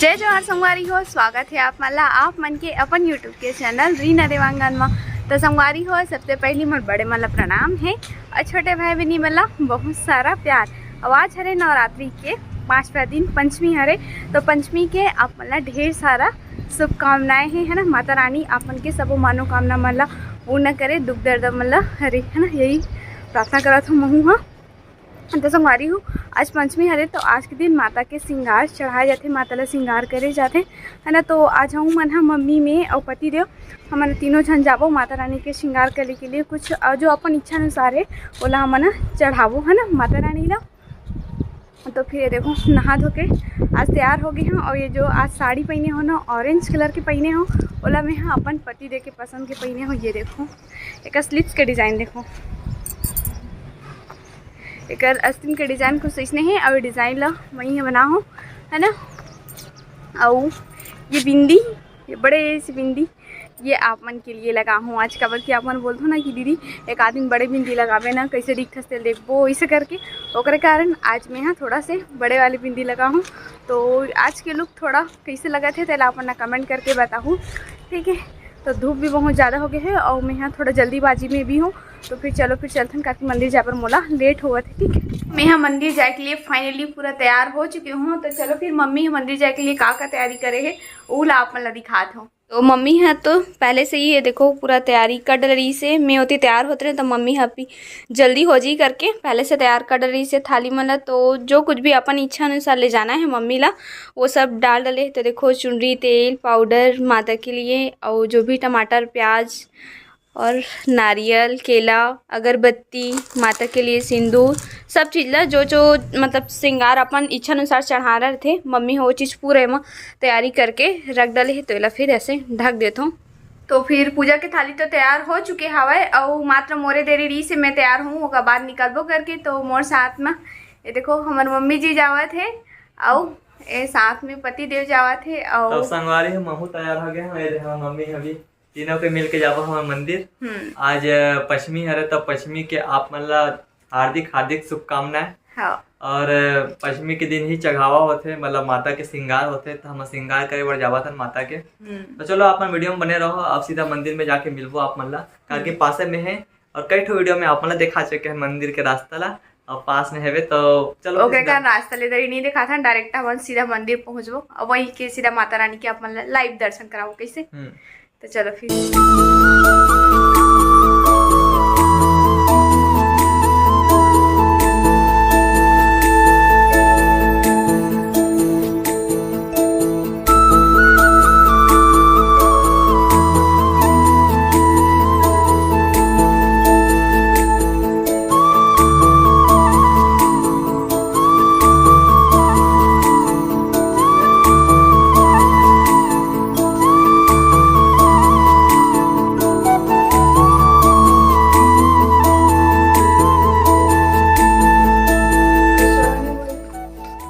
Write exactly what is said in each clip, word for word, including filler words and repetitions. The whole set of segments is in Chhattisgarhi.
जय जोहार संगवारी हो, स्वागत हे आप मन ला आप मन के अपन YouTube के चैनल रीना देवांगन म। तो संगवारी हो, सबसे पहली मोर बड़े मन ला प्रणाम हे और छोटे भाई बहिनी मन ला बहुत सारा प्यार। और आज हरे नवरात्रि के पाँचवा दिन, पंचमी हरे, तो पंचमी के आप मन ला ढेर सारा शुभकामनाएं हे, है ना। माता रानी आप मन के सबो मनोकामना मन ला पूर्ण करे, दुख दर्द मन ला हरे, है ना, यही प्रार्थना करत हूँ महू हा। तो संगवारी हो, आज पंचमी हरे, तो आज के दिन माता के श्रृंगार चढ़ाए जाथे, माता ला श्रृंगार करे जाथे, है ना। तो आज हमन हा, मम्मी, मैं और पति देव, हमन तीनों झन जाबो माता रानी के श्रृंगार करे के लिए। कुछ अ, जो अपन इच्छा अनुसार है, ओला हमन चढ़ाबो, है ना, माता रानी ला। तो फिर ये देखो, नहा धो के आज तैयार हो गए हूँ। और ये जो आज साड़ी पहने हो ना, ऑरेंज कलर के पहने हो, ओला मैं हा अपन पति देव के पसंद के पहने हो। ये देखो, एक स्लीव्स के डिजाइन देखो, एकर अस्तीन के डिजाइन कुछ इसने है। और डिजाइन ला वही बना हो, है ना। और ये बिंदी, ये बड़े सी बिंदी, ये आप मन के लिए लगा हूँ आज, काबर कि आप मन बोलथो ना कि दीदी, एक आदमी बड़े बिंदी लगावे ना, कैसे दिखस तेल देखबो, इसे करके, ओकरे कारण आज मैं हा थोड़ा से बड़े वाली बिंदी लगा हूँ। तो आज के लुक थोड़ा कैसे लगत हे, तेला आप मन कमेंट करके बताहू, ठीक है। तो धूप भी बहुत ज़्यादा हो गया है और मैं हा थोड़ा जल्दीबाजी में भी हूँ। तो फिर चलो, फिर चलथन, काकि मंदिर जाए बर मोला लेट होवत है, ठीक है। मैं हा मंदिर जाए के लिए फाइनली पूरा तैयार हो चुके हूँ। तो चलो फिर मम्मी हा मंदिर जाए के लिए का का तैयारी करे है, वो ला आप मन ला दिखात हूँ। तो मम्मी हा तो पहले से ही, ये देखो, पूरा तैयारी कर डरिस हे। मैं ओती तैयार होत रहे तो मम्मी हा भी जल्दी हो जी करके पहले से तैयार कर डरिस हे थाली मन ला। तो जो कुछ भी अपन इच्छा अनुसार ले जाना है मम्मी ला, वो सब डाल डले। तो देखो, चुनरी, तेल, पाउडर माता के लिए, और जो भी टमाटर, प्याज और नारियल, केला, अगरबत्ती, माता के लिए सिंदूर, सब चीज ला, जो जो मतलब श्रृंगार अपन इच्छा अनुसार चढ़ा रहे थे, मम्मी हा वो चीज पूरा एमा तैयारी करके रख डले हे। तो एला फिर ऐसे ढक देथों। तो फिर पूजा के थाली तो तैयार हो चुके हवय, अउ मात्र मोरे देरी रही से मैं तैयार हूँ, ओकर बाद निकलबो करके। तो मोर साथ में ये देखो, हमर मम्मी जी जावत हे, अउ ए साथ में पति देव जावत हे, अउ तो संगवारी हम महू तैयार हो गए हैं। ये देखो, मम्मी अभी तीनों के मिल के जाबो हमर मंदिर। हम्म। आज, अ, पंचमी हरे, तो पंचमी के आप मन ला हार्दिक, हार्दिक शुभकामनाएं। हाँ। और, अ, पंचमी के दिन ही चढ़ावा होथे, मतलब माता के श्रृंगार होथे, तो हम श्रृंगार करे बर जावत हन माता के। हम्म। तो चलो, आप मन वीडियो में बने रहो, अब सीधा मंदिर में जाके मिलबो आप मन ला, काबर कि हम्म। पासे में है और कई ठो वीडियो में आप मन ला देखा चुके हैं मंदिर के रास्ता ला। अब पास में हेवे, तो चलो ओकरे सीधा। कारण रास्ता ले दरी नहीं दिखाथन, डायरेक्ट हमन सीधा मंदिर पहुंचबो और वहीं के सीधा माता रानी के आप मन ला लाइव दर्शन कराबो। कैसे? हम्म। तो चलो फिर।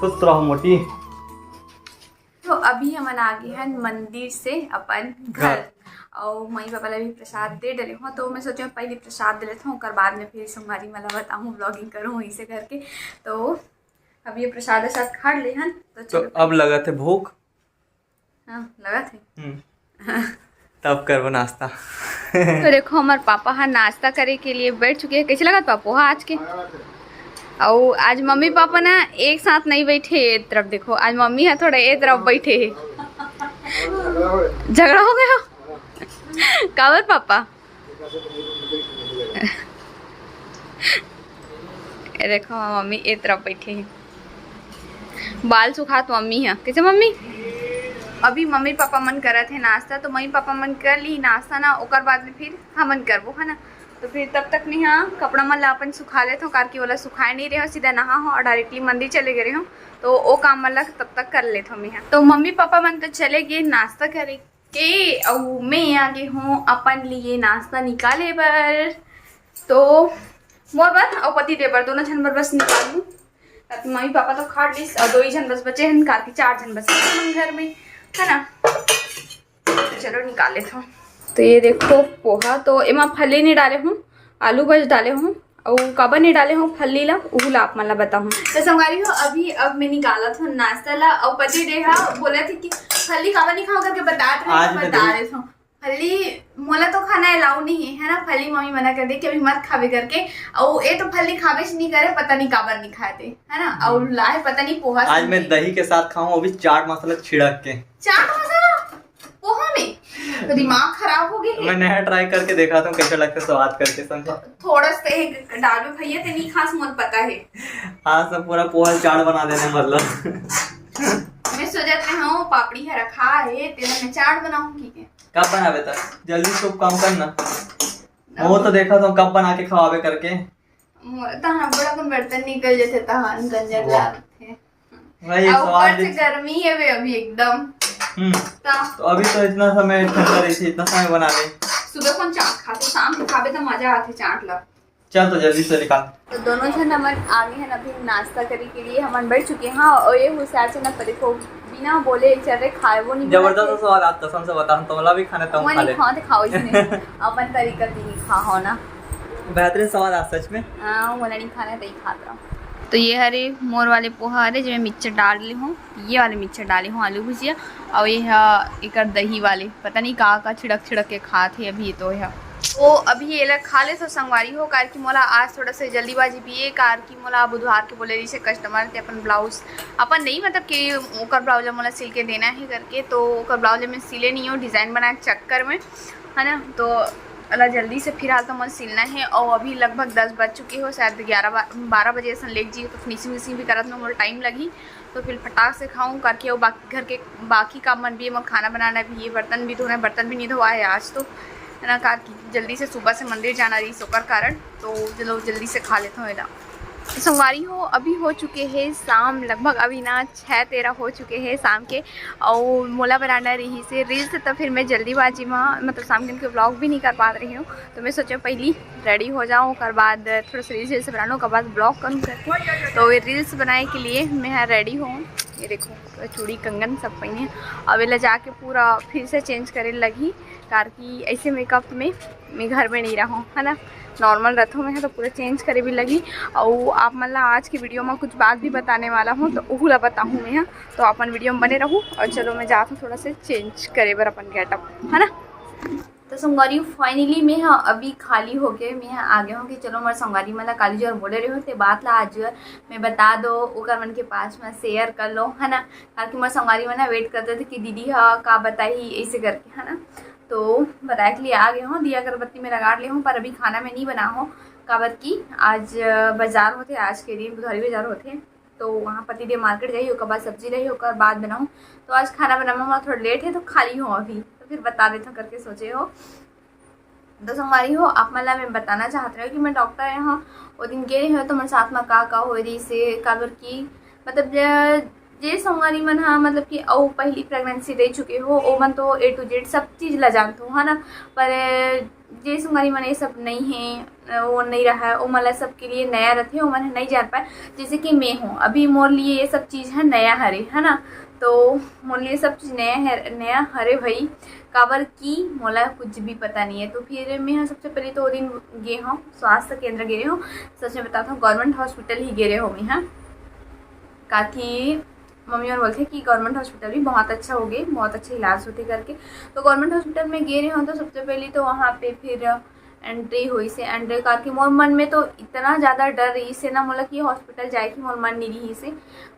खुश रहो मोटी। तो अभी हमन आ गए हैं मंदिर से अपन घर। घर। और मम्मी पापा ला भी प्रसाद दे डले हूँ, तो मैं सोचे पहले प्रसाद दे लेता हूँ, ओकर बाद में फिर संगवारी मन ला बताऊँ, व्लॉगिंग करूँ, इसे करके। तो अब ये प्रसाद साथ खा ले हन, तो तो चलो। अब लगत है भूख। हाँ, लगत है। हम्म। तब करबो नाश्ता। तो देखो, हमार पापा हा नाश्ता करे के लिए बैठ चुके हैं। कैसे लगत पापा हा आज के? अउ आज मम्मी पापा ना एक साथ नहीं बैठे, ए तरफ देखो, आज मम्मी हा थोड़ा ए तरफ बैठे है। झगड़ा हो गया? काबर पापा? ये देखो, मम्मी ए तरफ बैठे है, बाल सुखात मम्मी है। कैसे मम्मी? अभी मम्मी पापा मन करत है नाश्ता, तो मम्मी पापा मन कर ली नाश्ता ना, ओकर बाद में फिर हमन करबो, है ना। तो फिर तब तक मैं हा कपड़ा मन ला अपन सुखा लेत हूँ, काबर कि ओला सुखाए नहीं रहे हो, सीधा नहा हो और डायरेक्टली मंदिर चले गए हो, तो ओ काम मन ला तब तक कर लेत हूँ मैं हा। तो मम्मी पापा मन तो चले गए नाश्ता करे के, अउ मैं आ गई हूँ अपन लिए नाश्ता निकाले बर। तो मोर बर अउ पति देव बर, दोनों झन बर बस निकाल लूँ। ताकि मम्मी पापा तो खा लिस, अउ दो ही झन बस बचे हैं, काबर कि चार झन बचे हैं घर में, है ना। तो चलो निकाल लेता हूँ। तो ये देखो पोहा, तो एमा फली नहीं डाले हूँ, आलू बस डाले हूँ। अउ काबर नहीं डाले हो फल्ली ला, उहू ला आप मन ला बताहूँ। तो संगवारी हो, अभी अब मैं निकालत हूँ नाश्ता ला, अउ पति देव हा बोलत हे कि फल्ली काबर नहीं खाओ करके बतात रहे, आज तो मैं बता देत हूँ। फल्ली मोला तो खाना अलाउ नहीं है, है ना, फल्ली मम्मी मना कर दे कि अभी मत खावे करके। अउ ये तो फल्ली खावे से नहीं करे, पता नहीं काबर नहीं खाते, है ना। अउ लाहे पता नहीं पोहा आज मैं संगे। दही के साथ खाऊं, वो भी चाट मसाला छिड़क के। चाट मसाला पोहा में? तो दिमाग खराब हो गया है। मैं नया ट्राई करके देखा था, कैसा लगता है स्वाद करके, समझे? थोड़ा सा एक डालू भैया, तेरी खास मोर पता है। आज सब पूरा पोहा चाट बना देने, मतलब। मैं सोचत रहे हूँ पापड़ी है रखा है, तेरा मैं चाट बनाऊंगी के। कब बनावे तक? जल्दी शुभ काम करना। वो तो देखा तो कब बना के खवावे करके। मोर तहां बड़ा कन बर्तन निकल जथे, तहां गंजर वाह। लागथे। भाई, अउ स्वाद ऊपर से भी गर्मी है बे अभी एकदम। हम्म। ता तो अभी तो इतना समय ठंडा रही थी, इतना समय बना ले। सुबह कौन चाट खाते, शाम को खाबे तो मजा आते चाट ला। चल तो जल्दी से निकाल। तो दोनों झन हमन आगे हैं अभी नाश्ता करे के लिए, हमन बैठ चुके हैं। और ये हुसियार से ना देखो, बिना बोले चल रहे, खाए वो नहीं जबरदस्त बनाते। स्वाद आता, कसम से बता, हम तोला भी खाने तो वो खा नहीं ले। खाओ तो खाओ इसने। अपन तरीका से नहीं खा हो ना। बेहतरीन स्वाद आ सच में। हाँ, वो नहीं खाना तो ही खात रहो। तो ये हरे मोर वाले पोहा हरे, जो मैं मिक्सचर डाल ली हूँ, ये वाले मिक्सचर डाले हूँ, आलू भुजिया, और ये है एकर दही वाले, पता नहीं का का छिड़क छिड़क के खात है अभी तो है। तो अभी ये ला खा ले तो संगवारी हो, कारण कि मोला आज थोड़ा सा जल्दीबाजी भी है, कारण कि मोला बुधवार के बोले रही से कस्टमर ते अपन ब्लाउज, अपन नहीं मतलब कि ओकर ब्लाउज मोला सिल के देना है करके, तो ओकर ब्लाउज मैं सिले नहीं हूँ डिजाइन बनाए के चक्कर में, है ना। तो अला जल्दी से फिलहाल तो मोला सिलना है, और अभी लगभग दस बज चुके हो, शायद ग्यारह बा-, बारह बजे असन लेट जी, तो फिनिशिंग विशिंग भी करत में मोला टाइम लगही। तो फिर फटाक से खाऊं करके, वो बाकी घर के बाकी काम मन भी है, मोर खाना बनाना भी है, बर्तन भी धोना है, बर्तन भी नहीं धोआ है आज तो, है ना, कार की जल्दी से सुबह से मंदिर जाना रही, ओकर कारण। तो चलो जल्दी से खा लेता हूँ एला। तो संगवारी हो, अभी हो चुके हैं शाम, लगभग अभी ना छः तेरह हो चुके हैं शाम के, और मोला बनाना रही से रील्स, तो फिर मैं जल्दीबाजी में, मतलब, शाम दिन के ब्लॉग भी नहीं कर पा रही हूँ। तो मैं सोचा पहली रेडी हो जाऊँ, ओकर बाद थोड़ा सा रील्स वील्स बना लूँ, ओकर बाद ब्लॉग करूँ करके। तो ये रील्स बनाए के लिए मैं यहाँ रेडी हूँ, ये देखो, तो चूड़ी कंगन सब पहने हैं। अब एला जाके पूरा फिर से चेंज करे लगही, कार कि ऐसे मेकअप में मैं घर में नहीं रहूँ, है ना, नॉर्मल रहता हूँ मैं, तो पूरा चेंज करे भी लगी। और आप मन ला आज की वीडियो में कुछ बात भी बताने वाला हूँ, तो ओहू ला बताहूँ मैं, हाँ। तो अपन वीडियो में बने रहू। और चलो, मैं जात हूँ थोड़ा से चेंज करे बर अपन गेटअप, है ना। तो संगवारी, फाइनली मैं ह अभी खाली होके मैं ह आ गया हूँ कि चलो, मोर संगवारी मन ला काली जो बोले रहे हो, ते बात ला आज मैं बता दो, ओकर मन के पास में शेयर कर लो, है ना। ताकि मोर संगवारी मन ह वेट करते थे कि दीदी ह का बताही, ऐसे करके, है ना। तो बताए के लिए आ गए हूँ, दिया अगरबत्ती में लगा ले हूँ, पर अभी खाना मैं नहीं बना हूँ, काबर कि आज, अ, बाजार होथे, आज के दिन बुधवारी बाजार होथे, तो वहाँ पति देव मार्केट जाही, ओकर बाद सब्जी रही, ओकर बाद बनाऊँ। तो आज खाना बनाना में थोड़ा लेट है, तो खाली हूँ अभी, तो फिर बता देता करके सोचे हो। तो संगवारी हो, आप मन ला मैं बताना चाहत रहे कि मैं डॉक्टर यहाँ वो दिन गे रहे हो, तो मोर साथ में का का हो रही से, काबर कि मतलब ज-, जे संगवारी मन हा, मतलब कि अउ पहली प्रेगनेंसी रह चुके हो, ओ मन तो ए टू जेड सब चीज ला जानत हो, है ना। पर जे संगवारी मन ये सब नहीं है, वो नहीं रहा है, ओ मन ला सबके लिए नया रहते, ओ मन ह नहीं जान पाए। जैसे कि मैं हूँ, अभी मोर लिए ये सब चीज है नया हरे, है ना। तो मोर लिए सब चीज नया है, नया हरे भाई, काबर कि मोला कुछ भी पता नहीं है। तो फिर मैं ह सबसे पहले तो वो दिन गे हूँ स्वास्थ्य केंद्र गे रहे हूँ, सच में बताता हूँ, गवर्नमेंट हॉस्पिटल ही गे रहे हूँ मैं ह, काकि मम्मी और बोलते कि गवर्नमेंट हॉस्पिटल भी बहुत अच्छा हो गए, बहुत अच्छा इलाज होते करके। तो गवर्नमेंट हॉस्पिटल में गे रहे हूँ, तो सबसे पहले तो वहाँ पे फिर एंट्री हुई से, एंट्री करके मोर मन में तो इतना ज़्यादा डर रही से ना, मोला कि हॉस्पिटल जाए के मोर मन नहीं रही से,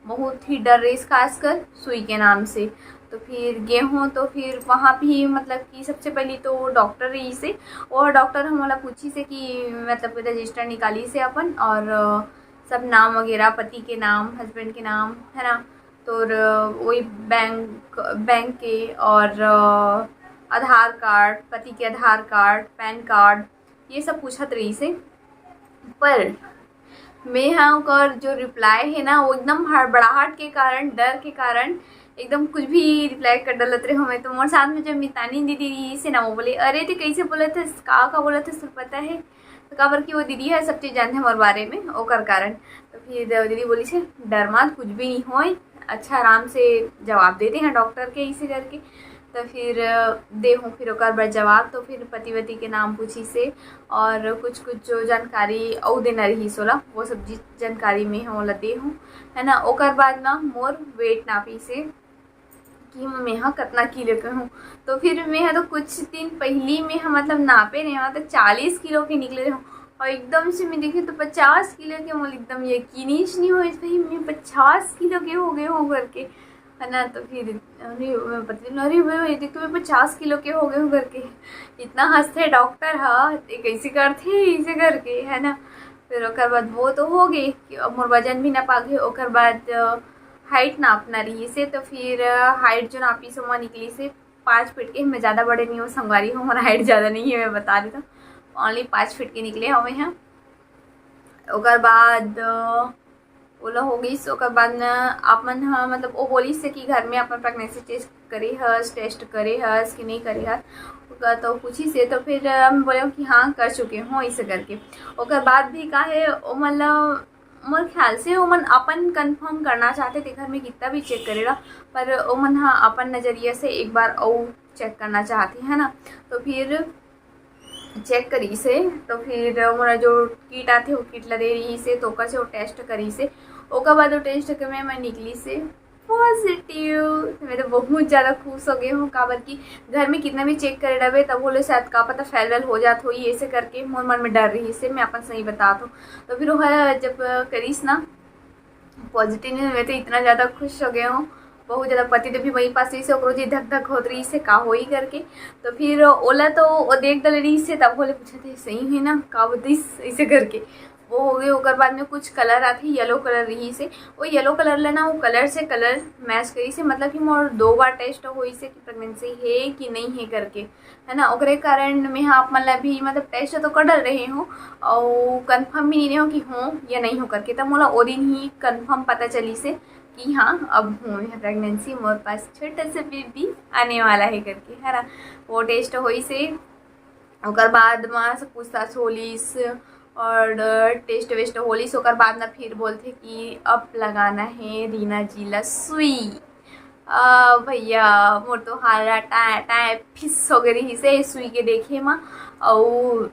बहुत ही डर रही से, खासकर सुई के नाम से। तो फिर गे हूँ, तो फिर वहाँ भी मतलब कि सबसे पहले तो डॉक्टर रही से, वो डॉक्टर हमला पूछी से कि मतलब रजिस्टर निकाली से अपन, और अ, सब नाम वगैरह, पति के नाम, हस्बैंड के नाम, है ना, तो अ, वही बैंक, बैंक के, और अ, आधार कार्ड, पति के आधार कार्ड, पैन कार्ड, ये सब पूछत रही से। पर मैं हा ओकर जो रिप्लाई है ना, वो एकदम हड़बड़ाहट के कारण, डर के कारण एकदम कुछ भी रिप्लाई कर डालत रहे हूँ मैं। तो मोर साथ में जो मितानी दीदी रही से ना, वो बोले, "अरे, ते कैसे बोलत हस, का का बोलत हस, तुला पता है?" तो काबर कि वो दीदी है, सब चीज जानते हैं हमारे बारे में, ओकर कारण। तो फिर दीदी बोली से, "डर मत, कुछ भी नहीं होए, अच्छा आराम से जवाब देते हैं डॉक्टर के," इसे करके। तो फिर दे हूँ फिर ओकर बर जवाब। तो फिर पति वति के नाम पूछिस हे और कुछ कुछ जो जानकारी अउ देना रहिस ओला, वो सब चीज जानकारी में ओला दे हूँ, है ना। ओकर बाद ना मोर वेट नापिस हे कि मैं ह कतना किलो के हूँ। तो फिर मैं ह तो कुछ दिन पहली मैं ह मतलब नापे रहे हूँ तो चालीस किलो के निकले रहे हूँ और एकदम से मैं देखी तो पचास किलो के, मोला एकदम यकीन ही नहीं होइस भाई मैं पचास किलो के हो गए हूँ करके, है ना। तो फिर अरे मैं पतली ना, अरे भाई देख तो मैं पचास किलो के हो गए हूँ करके। इतना हंसते डॉक्टर हा, ये कैसे करते ऐसे करके, है ना। फिर ओकर बाद वो तो हो गई कि अब मोर वजन भी ना पागे। ओकर बाद हाइट नापना रहिस हे, तो फिर हाइट जो नापिस ओमा निकलिस हे पाँच फीट के। मैं ज़्यादा बड़े नहीं हूँ संगवारी हो, मोर हाइट ज़्यादा नहीं है, मैं बता देता हूँ, ओनली पाँच फीट के निकले हवे हैं। ओकर बाद अ, ओला हो गइस। ओकर बाद न आप मन ह मतलब वो बोलिस हे कि घर में अपन प्रेगनेंसी टेस्ट करे हस, टेस्ट करे हस कि नहीं करे हस, ओकर तो पूछिस हे। तो फिर हम बोले कि हाँ कर चुके हूँ ऐसे करके। ओकर बाद भी का है ओमन ला मोर ख्याल से ओमन अपन कंफर्म करना चाहते थे घर में कितना भी चेक करे ला, पर ओमन ह अपन नजरिया से एक बार अउ चेक करना चाहते है ना। तो फिर चेक करिस हे, तो फिर मोला जो किट आथे वो किट ला दे रहिस हे, तो ओकर से वो टेस्ट करिस हे। ओकर बाद वो टेस्ट के में मैं निकलिस हे पॉजिटिव। मैं तो बहुत ज़्यादा खुश हो गए हूँ, काबर कि घर में कितना भी चेक करे रहबे तब बोले शायद का पता फेल वेल हो जात होही, ऐसे करके मोर मन में डर रहिस हे, मैं अपन सही बतात हूँ। तो फिर वो जब करिस ना पॉजिटिव न्यूज, मैं तो इतना ज़्यादा खुश हो गए हूँ। बहुत ज़्यादा पति देव भी वहीं पास रहिस हे, ओकरो जी धक धक होत रहिस हे का होही करके। तो फिर ओला तो वो देख डले रहिस हे, तब बोले पूछत हे सही है ना का बतिस ऐसे करके। वो हो गए। ओकर बाद में कुछ कलर आथे, येलो कलर रहिस हे, वो येलो कलर ला ना वो कलर से कलर मैच करिस हे, मतलब कि मोर दो बार टेस्ट होइस हे कि प्रेगनेंसी है कि नहीं है करके, है ना। ओकरे कारण मैं ह आप मन ला भी मतलब टेस्ट तो कर डल रहे हूँ और कंफर्म भी नहीं रहे हूँ कि हूँ या नहीं हूँ करके। तब मोला वो दिन ही कंफर्म पता चलिस हे कि हाँ अब हूँ प्रेगनेंसी, मोर पास छोटा सा बेबी आने वाला है करके, है ना। वो टेस्ट होइस हे, ओकर बाद में सब पूछताछ होलिस और टेस्ट वेस्ट होलिस। ओकर बाद ना फिर बोलथे कि अब लगाना है रीना जी ला सुई। आ, भैया मोर तो हालत टाए टाए फिस हो गई रहिस हे सुई के देखे म। अउ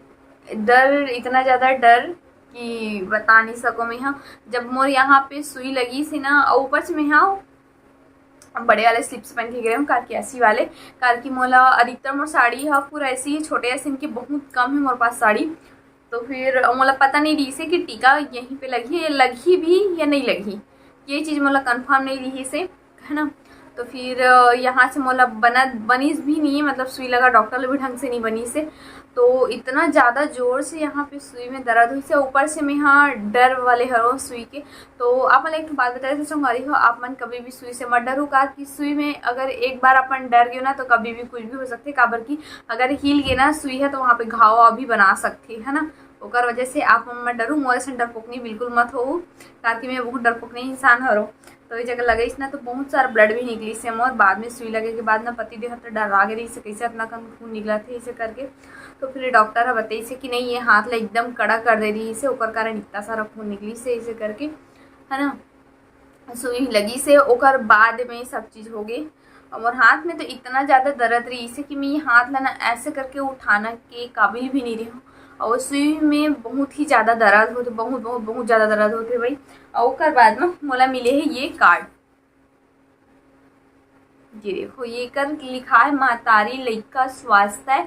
डर, इतना ज़्यादा डर कि बता नहीं सको मैं ह। जब मोर यहाँ पे सुई लगिस हे ना, अउ ऊपर से मैं ह बड़े वाले स्लिप्स पहन के गए हूँ, कार की ऐसी वाले, कार की मोला अधिकतर मोर साड़ी ह पूरा ऐसी ही छोटे ऐसे इनके बहुत कम है मोर पास साड़ी। तो फिर मोला पता नहीं रहिस हे कि टीका यहीं पे लगी है, लगी भी या नहीं लगी, ये चीज़ मोला कंफर्म नहीं रहिस हे, है ना। तो फिर अ, यहाँ से मोला बना बनिस भी नहीं है, मतलब सुई लगा डॉक्टर ले भी ढंग से नहीं बनिस हे। तो इतना ज़्यादा जोर से यहाँ पे सुई में दर्द होइस हे, ऊपर से मैं ह डर वाले हरों सुई के। तो आप मन एक ठो बात बताए थे संगवारी हो, आप मन कभी भी सुई से मत डरो, कार की सुई में अगर एक बार अपन डर गए ना तो कभी भी कुछ भी हो सकथे, काबर कि अगर हिल गए ना सुई ह तो वहाँ पे घाव भी बना सकथे, है ना। ओकर वजह से आप मन मत डरू, मोर असन डरपोकनी बिल्कुल मत हो, कार की मैं बहुत डरपोकनी इंसान हरों। तो ये जगह लगइस ना तो बहुत सारा ब्लड भी निकलिस हे मोर। बाद में सुई लगे के बाद ना पति देव ह तो डरा गे रहिस हे, कैसे इतना कन खून निकलत हे इसे करके। तो फिर डॉक्टर ह बताइस हे कि नहीं, ये हाथ ला एकदम कड़ा कर दे रहिस हे, ओकर कारण इतना सारा खून निकलिस हे इसे करके, है ना। सुई लगिस हे, ओकर बाद में सब चीज़ हो गई। और मोर हाथ में तो इतना ज़्यादा दर्द रहिस हे कि मैं ये हाथ ला ना ऐसे करके उठाना के काबिल भी नहीं रही हूँ। और सुई में बहुत ही ज़्यादा दर्द होथे, बहुत बहुत बहुत ज़्यादा दर्द होथे भाई। और ओकर बाद में मोला मिले हे ये कार्ड, ये देखो, ये कर लिखा है महतारी लइका स्वास्थ्य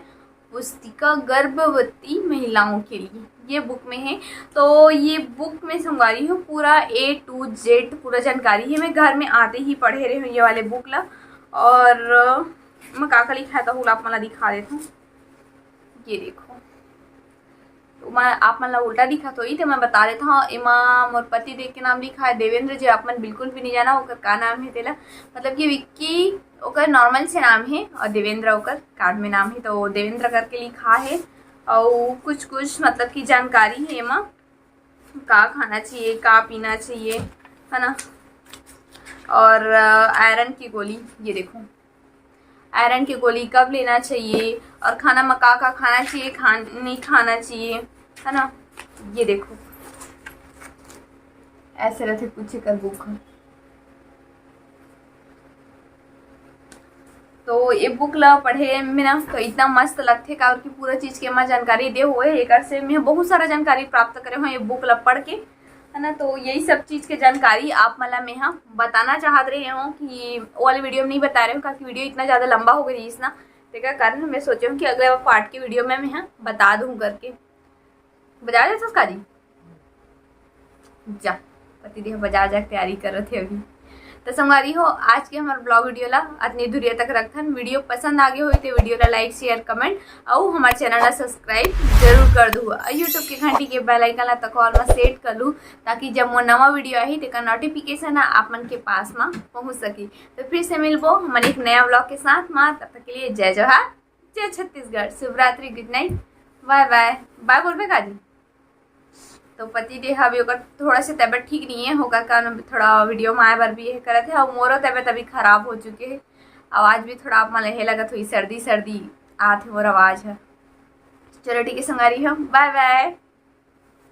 पुस्तिका गर्भवती महिलाओं के लिए, ये बुक में है। तो ये बुक में संगवारी हो पूरा ए टू जेड पूरा जानकारी है। मैं घर में आते ही पढ़े रहे हूँ ये वाले बुक ला। और अ, मैं का का लिखा है तो आप मन ला दिखा देता हूँ। ये देखो, तो मैं आप मन ला उल्टा दिखत होही, तो मैं बता देता हूँ, एमा मोर पति देव के नाम लिखा है देवेंद्र, जे आप मन बिल्कुल भी नहीं जाना ओकर का नाम है तेला। मतलब कि विक्की ओकर नॉर्मल से नाम है और देवेंद्र ओकर कार्ड में नाम है, तो देवेंद्र करके लिखा है। और कुछ कुछ मतलब कि जानकारी है एमा, का खाना चाहिए, का पीना चाहिए, है ना। और आयरन की गोली, ये देखो, आयरन की गोली कब लेना चाहिए और खाना में का का खाना चाहिए, खान नहीं खाना चाहिए, है ना। ये देखो, ऐसे रहते कुछ एकर बुक। तो ये बुक ला पढ़े में ना तो इतना मस्त लगथे, काबर कि पूरा चीज के मैं जानकारी दे हुए, एकर से मैं बहुत सारा जानकारी प्राप्त करे हूँ ये बुक ला पढ़ के, है ना। तो यही सब चीज के जानकारी आप मन ला मैं हा बताना चाहत रहे हूँ कि वो वाली वीडियो में नहीं बता रहे हूँ, क्योंकि वीडियो इतना ज्यादा लंबा हो गई इस ना, तेकर कारण मैं सोचे हूँ कि अगले पार्ट के वीडियो में मैं हा बता दूँ करके। बजा जा संस्कारी जा, पति देह बजा जा तैयारी करत है अभी। तो संगवारी हो, आज के हमारे ब्लॉग वीडियो ला अतनी दूरिया तक रखथन। वीडियो पसंद आगे होई तो वीडियो ला लाइक, शेयर, कमेंट अउ हमारे चैनल ला सब्सक्राइब जरूर कर दू। अउ यूट्यूब के घंटी के बेल आइकन ला तक ऑल में सेट कर लू, ताकि जब मोर नवा वीडियो आही तेकर नोटिफिकेशन आप मन के पास में पहुंच सकी। तो फिर से मिलबो हमन एक नया ब्लॉग के साथ में, तब तक के लिए जय जोहार, जय छत्तीसगढ़, शुभ रात्रि, गुड नाइट, बाय बाय। बाय बोलबे काजी। तो पति देह अभी ओकर थोड़ा से तबीयत ठीक नहीं है, होकर कारण थोड़ा वीडियो में आए बर भी ये करत है, और मोरो तबीयत अभी खराब हो चुके है। आवाज भी थोड़ा आप मन ला हे लगत हुई सर्दी सर्दी आत है मोर आवाज है। चलो ठीक है संगवारी हो, बाय बाय।